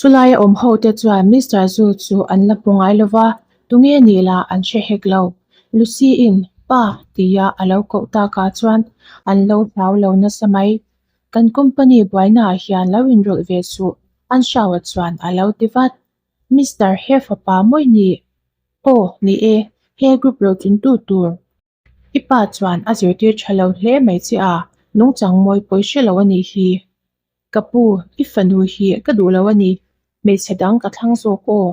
Chulaia awm ho te chuan Mister Zu chu an la hmu ngai lo va, tunge nih lah an hre hek lo. Lucy-in, Pa, tia a lo koh takah chuan an lo hlau lo nasa mai. Kan company buainaah hian lo inrawlh ve suh, Anshaw-a chuan a lo ti vat. Mister he fapa mawi ni? Aw, ni e, he group rotluntu tur. I pa chuan a zirtir tha lo hle mai che a, nungchang mawi pawi hre lo a nih hi. Ka pu, i fanu hi ka duh lo a ni, hmeichhe dang ka thlang zawk aw.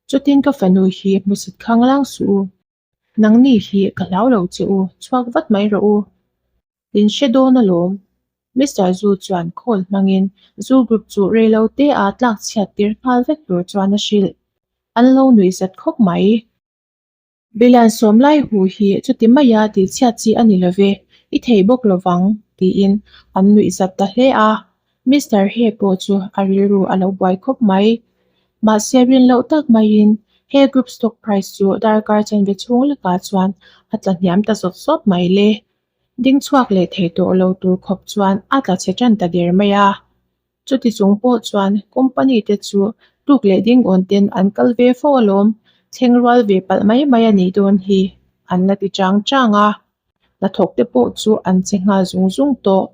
Chutin ka fanu hi hmusit khang lang suh u. Nangni hi ka hlau lo che u, chhuak vat mai rawh u. In hre dawn alawm. Mister Zu chuan call hmangin Zu group chu reilo te a tlak chhiat tir nghal vek tur chuan a hrilh. An lo nuih zat khawp mai. Bilian sawm lai hu hi chuti maia tih chhiat chi a ni lo ve, i thei bawk lo vang, tiin an nuih zat ta hle a. Mister He pawh chu a rilru a lo buai khawp mai. Mahse rin loh tak maiin he group stock price chu darkar chanve chhung lekah chuan a tla hniam ta zawt zawt mai le. Ding chhuak leh thei tawh lo tur khawp chuan a tla chhe tan ta der mai a. Chuti chung pawh chuan company te chu tuk leh ding awn ten an kal ve fo alawm, thleng rual ve palh mai mai a nih dawn hi, an la ti chang chang a. Hnathawk te pawh chu an che nghal zung zung tawh.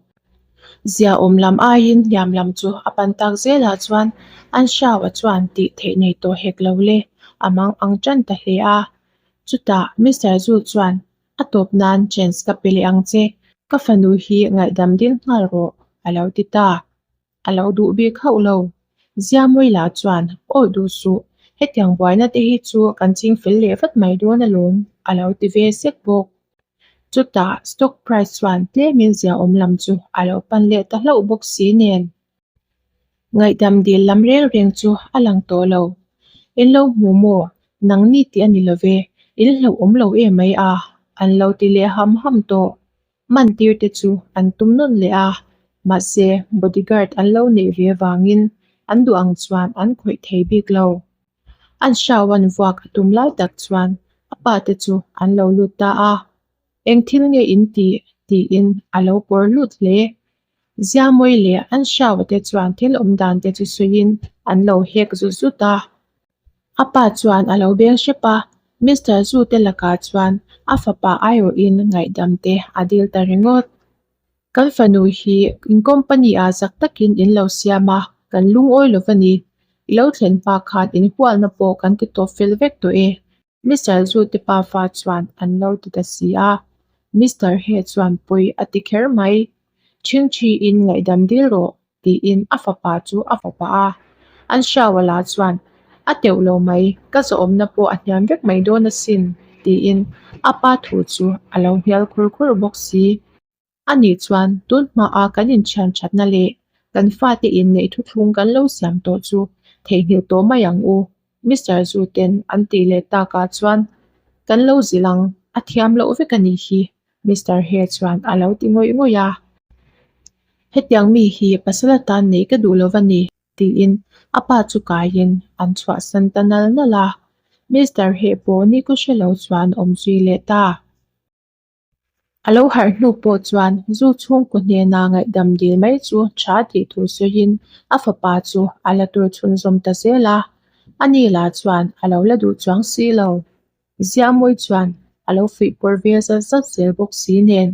Zia awm lam aiin hniam lam chu a pan tak zelah chuan an hriau a chuan tih theih nei tawh hek lo le, a mang ang tan ta hle a. Chutah Mister Zu chuan A tawp nan chance ka pe leh ang che, ka fanu hi ngaihdam dil nghal rawh, a lo ti ta. A lo duh bik hauh lo. Ziamawila chuan, Awi duh suh, hetiang buaina te hi chu kan ching fel leh vat mai dawn alawm, a lo ti ve sek bawk. Chutah stock price chuan tlemin ziaawm lam chu a lo pan leh ta hlauh bawk si nen. Ngaihdam dil lam reng reng chu a lang tawh lo. In lo hmu maw? Nangni tih a ni lo ve, in hlauhawm lo em mai a, an lo ti leh ham ham tawh. Man tir te chu an tum nawn leh a, mahse bodyguard an lo neih ve avangin an duh ang chuan an khawih thei bik lo. An hriauan vuak a tum lai tak chuan a pa te chu an lo lut ta a, Eng thil nge in tih? tiin a lo pawr lut hle. Ziamawi leh an hriaua te chuan thil awm dan te chu sawiin an lo hek zut zut a. A pa chuan a lo beng hrep a, Mister Zu te lakah chuan a fapa aiawhin ngaihdam te a dil ta ringawt. Kan fanu hi in company ah zak takin in lo siam a, kan lungawi lo va ni. I lo thlen hma khan in hualna pawh kan ti tawp fel vek tawh e. Mister Zu te pafa chuan an lo ti ta si a, Mister He chuan pawi a ti kher mai. Chhingchhiin ngaihdam dil rawh tiin a fapa chu a fapa a. An Hriawala chuan a teuh lo mai, ka zawhawmna pawh a hniam vek mai dawn asin tiin a pa thu chu a lo hnial khur khur bawk si. Ani chuan tun hmaa kan inthian thatna leh kan fate inneih thuthlung kan lo siam tawh chu theihnghilh tawh mai ang u, Mister Zu ten an tih leh takah chuan kan lo zilh ang, a thiam loh vek a nih hi, Mister He chuan a lo ti ngawih ngawih a. Hetiang mi hi pasal atan neih ka duh lo va ni, tiin a pa chu kaiin an chhuahsan ta nal nal a. Mister He pawh ni ka hre lo chuan awm zui leh ta. A lo harh hnu pawh chuan zu chhungkaw hnena ngaihdam dil mai chu tha tih thu sawiin a fapa chu a la tur chhunzawm ta zel a, ani lah chuan a lo la duh chuang si lo. Ziamawi chuan a lo fuihpawr vel zat zat zel bawk si nen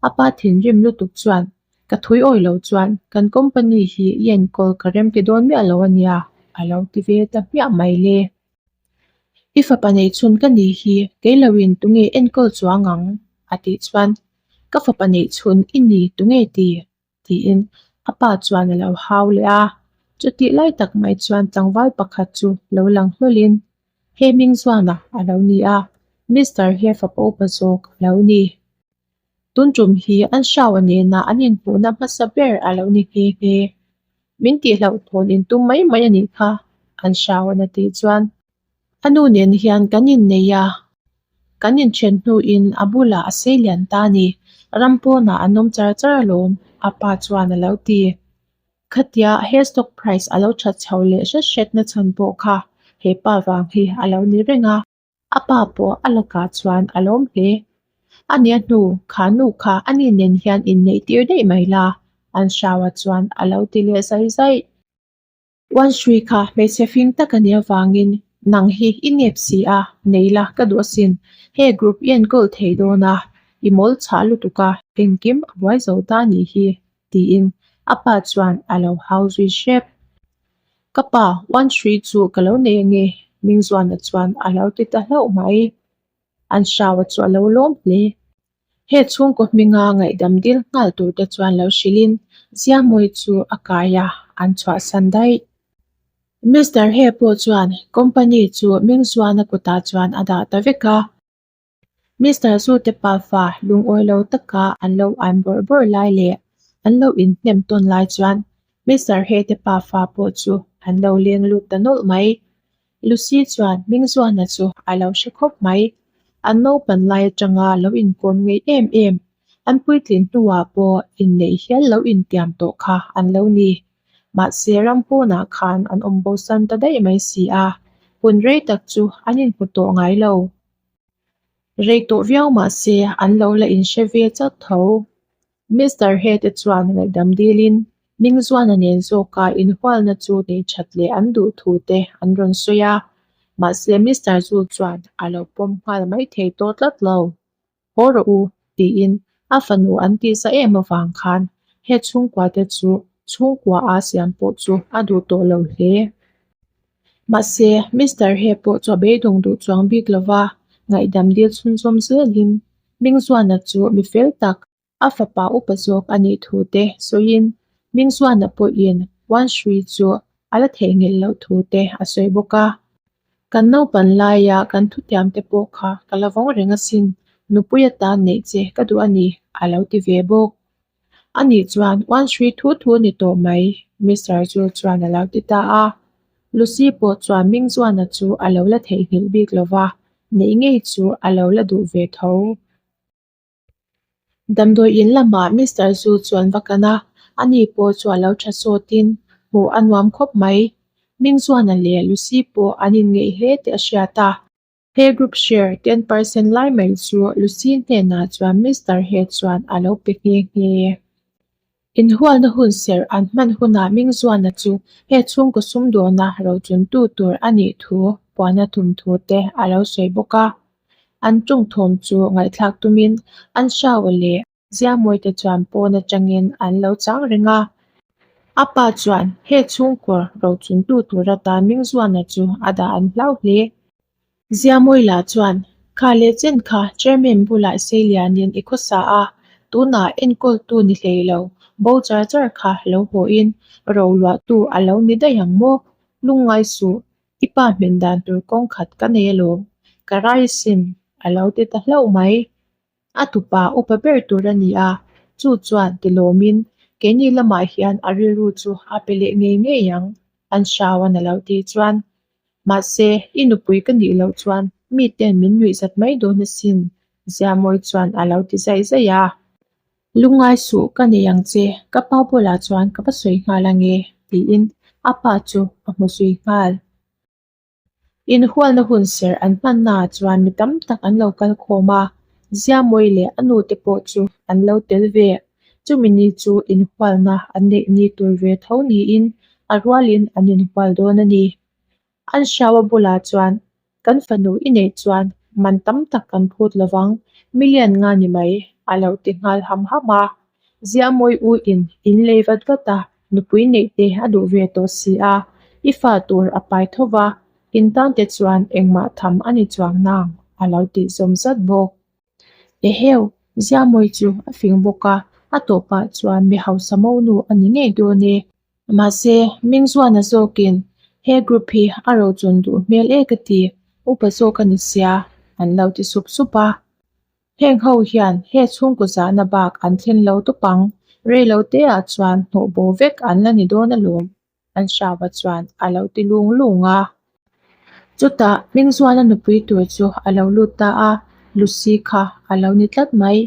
a pa thinrim lutuk chuan ka thui awi lo chuan kan company hi i enkawl ka remti dawn miah lo ania a lo ti ve ta hmiah mai le. I fapa nei chhun ka ni hi kei loin tunge enkawl chuang ang? a tih chuan Ka fapa neih chhun i ni tunge ti? tiin a pa chuan a lo hau leh a. Chutih lai tak mai chuan tlangval pakhat chu lo lang hlawlin He hming zuana a lo ni a, Mister he fapa upa zawk a lo ni. Tun tum hi an hriau nena an inhmuhna hmasa ber a lo ni nghe nghe. Min tihhlauhthawn in tum mai mai a nih kha, an hriau a tih chuan a nu nen hian kan innei a, kan inthen hnuin a bulah a sei lian ta a ni. Ram pawnah an awm char char alawm, a pa chuan a lo ti. Khatia he stock price a lo that chho leh hret hret na chhan pawh kha he pa vang hi a lo ni reng a. A pa pawh a lakah chuan a lawm hle. A nia hnu, kha nu kha a ni nen hian inneih tir daih mai la, an hraua chuan a lo ti leh zai zai. Uanhrui kha hmeichhe fing tak a nih avangin nang hi i nep si a, nei la ka duh asin. He group i enkawl thei dawn a, i mawl chhah lutuk a, engkim a buai zo ta nih hi, tiin a pa chuan a lo hau zui hrep. Ka pa, Uanhrui chu ka lo nei ange, Mingzuana chuan a lo ti ta hlauh mai. An hraua chu a lo lawm hle. He chhungkaw hminga ngaihdam dil nghal tur te chuan lo hrilhin Ziamawi chu a kai a, an chhuahsan daih. Mister He pawh chuan company chu Mingzuana kutah chuan a dah ta vek a. Mister Zu te pafa lungawi lo taka an lo an bawrh bawrh lai leh an lo inhnem tawn lai chuan Mister He te pafa pawh chu an lo leng lut ta nawlh mai. Lucy chuan Mingzuana chu a lo hre khawp mai. An naupan lai atanga lo inkawm ngei em em, an puitlin hnuah pawh inneih hial lo intiam tawh kha an lo ni. Mahse ram pawnah khan an awm bosan ta daih mai si a, hun rei tak chu an inhmu tawh ngai lo. Rei tawh viau mahse an lo la inhre ve chauh tho. Mister He te chuan ngaihdam dilin Mingzuana nen zawka inhualna chu nei that leh an duh thu te an rawn sawi a, mahse Mister Zu chuan a lo pawm nghal mai thei tawh tlat lo. Haw rawh u, tiin a fanu an tihsa em avang khan he chhungkua te chu chhungkua a siam pawh chu a duh tawh lo hle. Mahse Mister He pawh chu a beidawng duh chuang bik lova, ngaihdam dil chhunzawm zelin Mingzuana chu mi fel tak, a fapa upa zawk a nih thu te sawiin Mingzuana pawhin Wanhrui chu a la theihnghilh loh thu te a sawi bawk a. Kan naupan laia kan thutiam te pawh kha ka la vawng reng asin, nupui atan neih che ka duh a ni, a lo ti ve bawk. Ani chuan Wanhrui thu thu a ni tawh mai, Mister Chu chuan a lo ti ta a. Lucy pawh chuan Mingzuana chu a lo la theihnghilh bik lo va, neih ngei chu a lo la duh ve tho. Damdawi in lamah Mister Zu chuan va kan a, ani pawh chu a lo tha sawtin hmuh a nuam khawp mai. Mingzuana leh Lucy pawh an inngeih hle tih a hriat a. He group share 10% lai mai chu Lucy hnenah chuan Mister He chuan a lo pe nghe nghe. Inhualna hun serh an hman hunah Mingzuana chu he chhungkaw sumdawna rochuntu tur a nih thu puana tum thu te a lo sawi bawk a. An tawngthawm chu ngaihthlak tumin an hraua leh Ziamawi te chuan pawn atangin an lo chang reng a. A pa chuan he chhungkaw rochuntu tur atan Mingzuana chu a dah an hlau hle. Ziamawi lah chuan, Kha leh chen kha Chairman bulah Seilianin i khawsa a, tunah enkawltu ni hlei lo, bo char char kha lo hawhin roluahtu a lo ni daih ang maw? Lungngai suh, i pa hmin dan tur kawng khat ka nei alawm, ka rai asin, a lo ti ta hlauh mai. A tupa upa ber tur a ni a, chu chuan tilawmin keini lamah hian a rilru chu a pe leh ngei ngei ang, an hraun a lo tih chuan. Mahse, i nupui ka nih loh chuan miten min nuih zat mai dawn asin, Ziamawi chuan a lo ti zaih zaih a. Lungngai suh ka nei ang che, ka pa bulah chuan ka va sawi nghal ange, tiin a pa chu a hmu zui nghal. Inhualna hun serh an hmannaah chuan mi tam tak an lo kal khawm a, Ziamawi leh a nute pawh chu an lo tel ve. Chumi ni chu inhualna an neih ni tur ve tho niin a rualin an inhual dawn a ni. An hraua bulah chuan, Kan fanu i neih chuan man tam tak kan phut lo vang, million nga ni mai, a lo ti nghal ham ham a. Ziamawi u in in lei vat vat a, nupui neih te a duh ve tawh si a, i fa tur a pai tho va, in tan te chuan engmah tham a ni chuang nang, a lo tih zawm zat bawk. Eheu, Ziamawi chu a fing bawk a, a tawpah chuan mi hausa monu a ni ngei dawn e. Mahse, Mingzuana zawkin he group hi a rochun duh hmel e ka ti, upa zawk a ni sia, an lo ti sup sup a. Heng ho hian he chhungkaw zahna bak an thlen lo tawp ang, rei lo te ah chuan hnawh bo vek an la ni dawn alawm, an hraua chuan a lo ti lung lung a. Chutah Hmingzuala nupui tur chu a lo lut ta a, Lucy kha a lo ni tlat mai.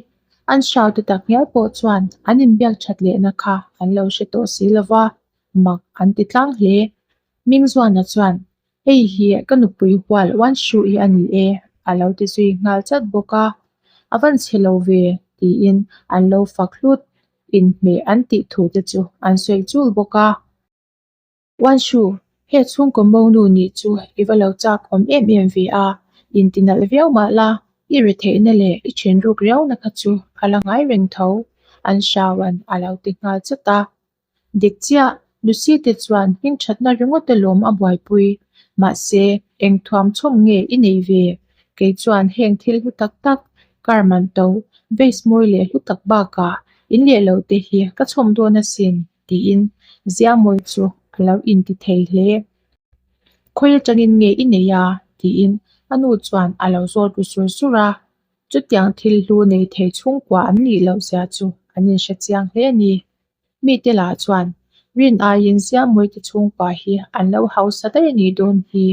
An hrau te tak ngial pawh chuan an inbiak that lehna kha an lo hre tawh si lova, mak an ti tlang hle. Hmingzuala chuan Hei hi ka nupui hual uan hruh hi a ni e, a lo ti zui nghal chat bawk a. A van chhe lo ve, tiin an lo fak hlut, inhmeh an tih thu te chu an sawi chul bawk a. Uanshu, he chhungkaw monu nih chu i va lo chak awm em em ve a, inti nalh viau mah la, i retheihna leh i thenruk riauna kha chu a la ngai reng tho, an Shauan a lo ti nghal chat a. Dik chiah, Lucy te chuan hmingthatna ringawt alawm a buaipui. Mahse, eng thuam chhawm nge i nei ve? Kei chuan heng thil hlu tak tak, car man to, vase mawi leh hlu tak bakah in leh lo te hi ka chhawm dawn asin, tiin Ziamawi chu a lo inti thei hle. Khawi atangin nge i nei a? tiin a nu chuan a lo zawt ru sur sur a. Chutiang thil hlu nei thei chhungkua an nih loh zia chu an inhre chiang hle a ni. Mite lah chuan rin aiin Siamawite chhungkua hi an lo hausa daih a nih dawn hi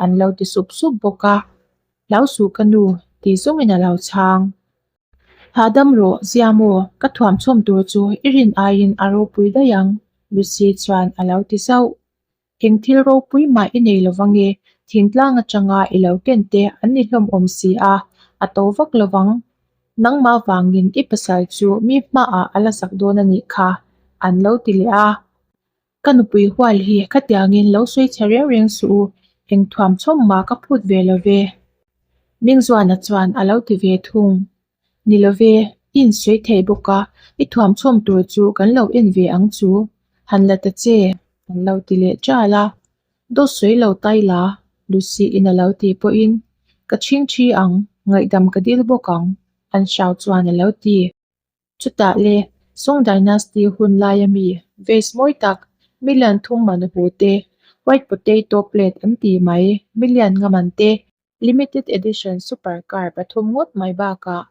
an lo ti sup sup bawk a. Hlau suh ka nu tih zawngin a lo chhang. Hahdam rawh Ziamaw, ka thuamchhawm tur chu i rin aiin a ropui daih ang Lucy chuan a lo ti zauh. Eng thil ropui mah i nei lovang e, thingtlang atanga i lo ken te an ni hlawm awm si a, a to vak lovang. Nangmah vangin i pasal chu mi hmaah a la zak dawn a nih kha, an lo ti leh a. Ka nupui hual hi khatiangin lo sawi chhe reng reng suh u, eng thuam chhawm mah ka phut ve lo ve. Mingzuana chuan a lo ti ve thung. Ni lo ve, i insawi thei bawk a, i thuamchhawm tur chu kan lo en ve ang chu, han la ta che, an lo ti leh ṭal a. Dawt sawi lo tai la, Lucy-in a lo tih pawhin, Ka chhing ṭhi ang, ngaihdam ka dil bawk ang, an hriau chuan a lo ti. Chutah le, Song Dynasty hun laia mi, vase mawi tak, million thum man hu te, white potato plate an ti mai, million nga man te, Limited edition super car pathum ngawt mai bakah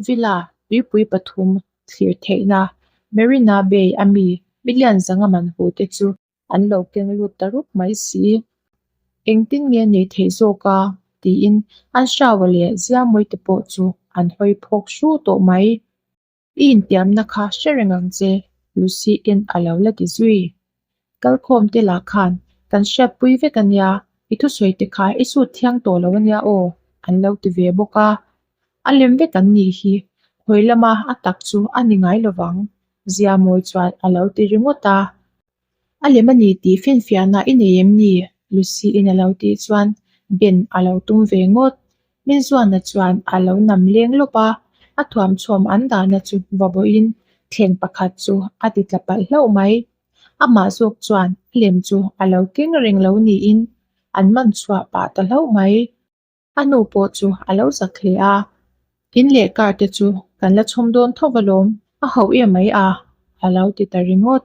Villa tuipui pathum thlir theihna Marina Bay a mi million zanga man hu te chu an lo keng lut ta rup mai si. Engtin nge nei theih zawk a? tiin an shower leh Ziamawi te pawh chu an hawi phawk hru tawh mai. I intiamna kha hre reng ang che, Lucy-in a lo la ti zui. Kalkhawm te lah khan kan hriatpui vek a nia, i thusawi te kha i sut thiang tawh lo a nia aw, an lo ti ve bawk a. A lem vek an nih hi, hawi lama a tak chu a ni ngai lovang, Ziamawi chuan a lo ti ringawt a. A lem a ni tih finfiahna i nei em ni? Lucy-in a lo tih chuan Ben a lo tum ve ngawt. Minzuana chuan a lo nam leng lawp a, a thuamchhawm an dahna chu va bawhin thleng pakhat chu a ti tla palh hlauh mai. Amah zawk chuan a lem chu a lo keng reng lo niin an man chhuah pah ta hlauh mai. A nu pawh chu a lo zak hle a, In leh car te chu kan la chhawm dawn tho alawm, a ho em mai a, a lo ti ta ringawt.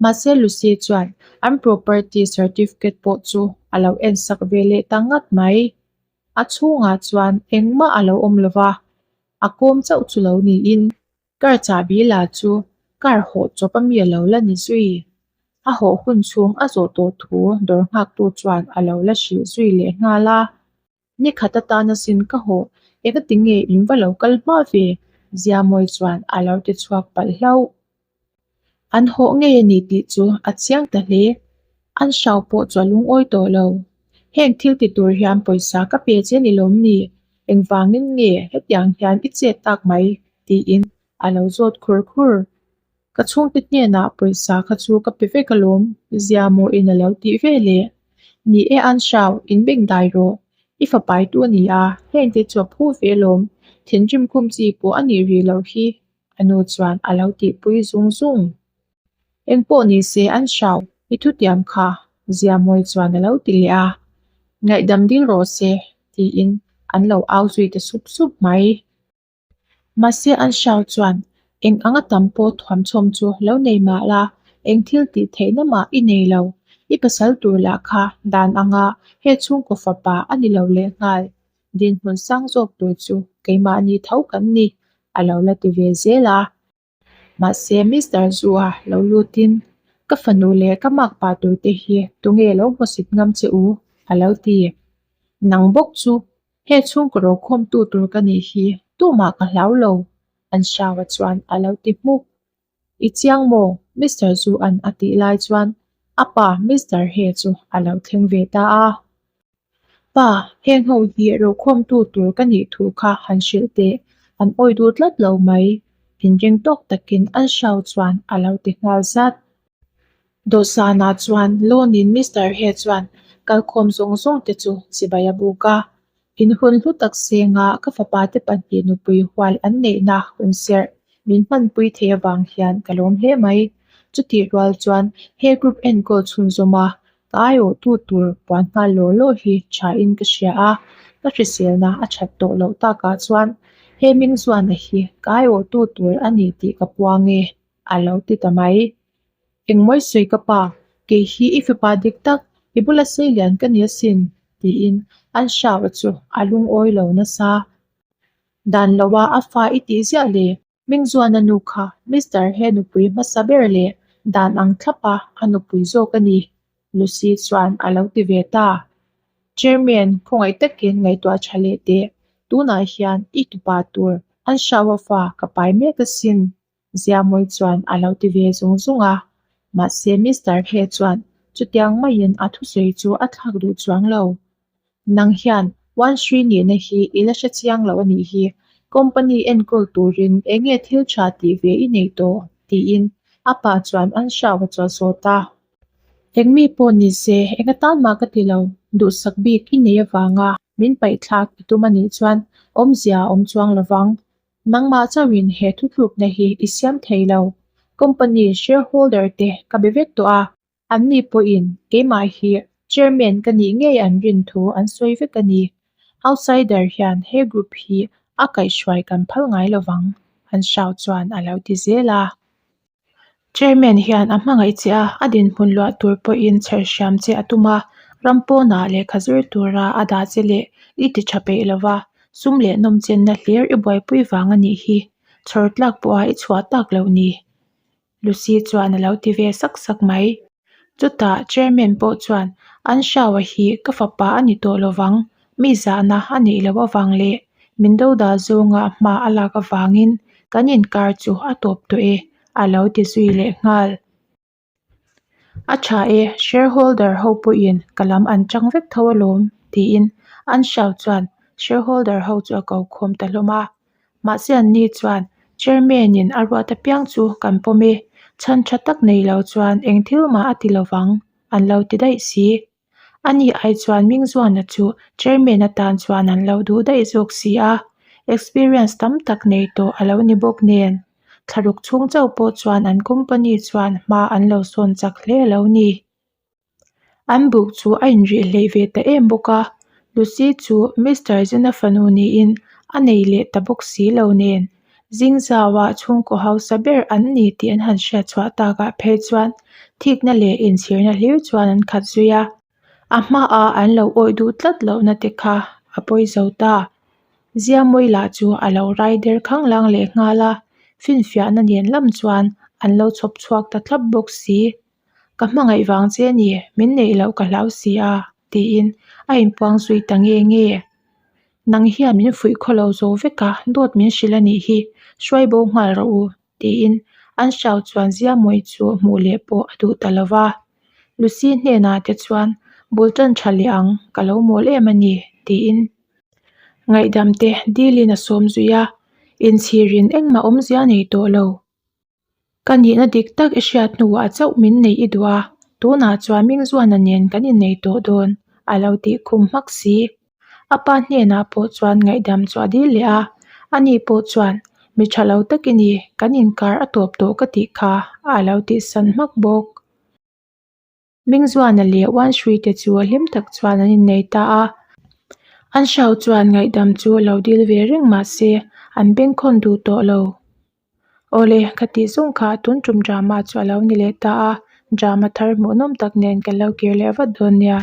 Mahse Lucy chuan an property certificate pawh chu a lo en sak ve leh ta ngat mai. A chhungah chuan engmah a lo awm lo va, a kawm chauh chu lo niin car chahbi la chu car hawh chawp a mi a lo la ni zui. A hawh hun chhung a zawh tawh thu dawr nghaktu chuan a lo la hrilh zui leh nghal a. Ni khat atana sin ka hawh, engati nge in va lo kal hma ve? Ziamawi chuan a lo ti chhuak palh hlauh. An hawh ngei a ni tih chu a chiang ta hle. An hrau pawh chu a lungawi tawh lo. Heng thil ti tur hian pawisa ka pe che ni lawm ni? Engvangin nge hetiang hian i chet tak mai? tiin a lo zawt khur khur. Ka chhungte hnenah pawisa kha chu ka pe vek alawm, Ziamawiin a lo tih ve leh. Ni e an hrau, in beng dai rawh. I fapai tu a ni a, hengte chu a phu ve alawm. Thinrim khum chi pawh a nih rih loh hi, a nu chuan a lo tihpui zung zung. Engpawh ni se an hrau, i thutiam kha, Ziamawi chuan a lo ti leh a. Ngaihdam dil rawh se, tiin an lo au zui ta sup sup mai. Mahse an hrau chuan eng anga tam pawh thuamchhawm chu lo nei mah la, eng thil tih theihna mah i nei lo. I pasal tur lah kha dan anga he chhungkaw fapa a ni lo leh nghal. Dinhmun sang zawk tur chu keimahni tho kan ni, a lo la ti ve zel a. Mahse Mister Zua lo lutin, Ka fanu leh ka makpa turte hi tunge lo hmusit ngam che u? a lo ti. Nang bawk chu he chhungkaw rokhawmtu tur ka nih hi tumah ka hlau lo, an hraua chuan a lo ti hmuk. I chiang maw? Mister Zua'n a tih lai chuan a pa Mister He chu a lo thleng ve ta a. Pa, heng ho hi rokhawmtu tur ka nih thu kha han hrilh teh, an awi duh tlat lo mai. Inring tawk takin an hriau chuan a lo ti nghal zat. Dawhsanah chuan lawnin Mister He chuan kalkhawm zawng zawng te chu chibai a buk a. In hun hlu tak senga ka fapa te pahnih nupui hual an neihna hun serh min hmanpui thei avang hian ka lawm hle mai. Chutih rual chuan he group enkawl chhunzawm a ka aiawhtu tur puan nghal law law hi thain ka hria a, ka hriselna a that tawh loh takah chuan he Mingzuana hi ka aiawhtu tur a ni tih ka puang e, a lo ti ta mai. Engmawi sawi ka pa, kei hi i fapa dik tak, i bula sei lian ka ni asin, tiin an hraua chu a lungawi lo nasa. Dan loa a fa i tih ziah le, Mingzuana nu kha Mister he nupui hmasa ber leh dan ang thlapa a nupui zawk a ni, Lucy chuan a lo ti ve ta. Chairman, khawngaih takin ngaihtuah tha leh teh, tunah hian i tupa tur an hraua fa ka pai mek asin, Ziamawi chuan a lo ti ve zung zung a, mahse Mister He chuan chutiang maiin a thusawi chu a thlak duh chuang lo. Nang hian Wan Sri nihna hi i la hre chiang lo a nih hi, company enkawl turin eng nge thil tha tih ve i nei tawh? tiin a pa chuan an hriau a chuah zawt a. Eng mi pawh ni se eng atan mah ka ti lo, duhsak bik i nei avanga min paihthlak i tum a nih chuan awmzia a awm chuang lovang. Nangmah chauhin he thuthlukna hi i siam thei lo. Company shareholder te ka be vek tawh a, anni pawhin keimah hi chairman ka nih ngei an rin thu an sawi vek a ni. Outsider hian he group hi a kaihhruai kan phal ngai lovang, an hriau chuan a lo ti zel a. Chairman hian a hmangaih che a, a dinhmun luah tur pawhin chher hriam che a tum a, ram pawnah lehkha zir tura a dah che leh i ti tha peih lo va, sum leh nawmchenna hlir i buaipui vang a nih hi, chhawr tlak pawha i chhuah tak loh ni. Lucy chuan a lo ti ve sak sak mai. Chutah Chairman pawh chuan an hraua hi ka fapa a ni tawh lo vang, mi zahna a neih loh avang leh min do dah zawnga hma a lak avangin kan inkar chu a tawp tawh e, a lo ti zui leh nghal. A tha e, shareholder ho pawhin ka lam an chang vek tho alawm, tiin an hriau chuan shareholder ho chu a ko khawm ta hlawm a. Mahse anni chuan Chairman-in a ruat apiang chu kan pawm e, chhan tha tak nei lo chuan eng thil mah a ti lovang, an lo ti daih si. Ani ai chuan Mingzuana chu Chairman atan chuan an lo duh daih zawk si a, experience tam tak nei tawh a lo ni bawk nen. Thlaruk chhung chauh pawh chuan an company chuan hma an lo sawn chak hle a lo ni. An buk chu a inrih hleih ve ta em bawk a, Lucy chu Mister Zena fanu niin a nei leh ta bawk si lo nen, Zingzau-a chhungkaw hausa ber an ni tih an han hriat chhuah takah phei chuan thikna leh inchhirna hlir chuan an khat zui a. A hmaah an lo awih duh tlat lohna te kha a pawi zo ta. Ziamawi lah chu a lo rai der khanglang leh nghal a, finfiahna nen lam chuan an lo chhawp chhuak ta thlap bawk si. Ka hmangaih vang che ni, min neih loh ka hlau si a, tiin a inpuang zui ta nge nge. Nang hian min fuih khaw lo zo vek a, dawt min hrilh a nih hi, hruai bo nghal rawh u, tiin an hriau chuan Ziamawi chu hmuh leh pawh a duh ta lo va. Lucy hnenah te chuan, Bul tan tha leh ang, ka lo mawl em a ni, tiin ngaihdam te dilin a sawm zui a, inchhirin engmah awmzia a nei tawh lo. Ka nihna dik tak i hriat hnuah chauh min neih i duh a, tunah chuan Mingzuana nen kan innei tawh dawn, a lo tih khum hmak si. A pa hnenah pawh chuan ngaihdam chu a dil leh a, ani pawh chuan, Mi tha lo tak i ni, kan inkar a tawp tawh ka tih kha, a lo tihsan hmak bawk. Mingzuana leh Uanshui te chu hlim tak chuan an innei ta a. An hriau chuan ngaihdam chu lo dil ve reng mah se an bengkhawn duh tawh lo. Awle, ka tih zawng kha tun tum drama chu a lo ni leh ta a, drama thar hmuhnawm tak nen kan lo kir leh vat dawn nia.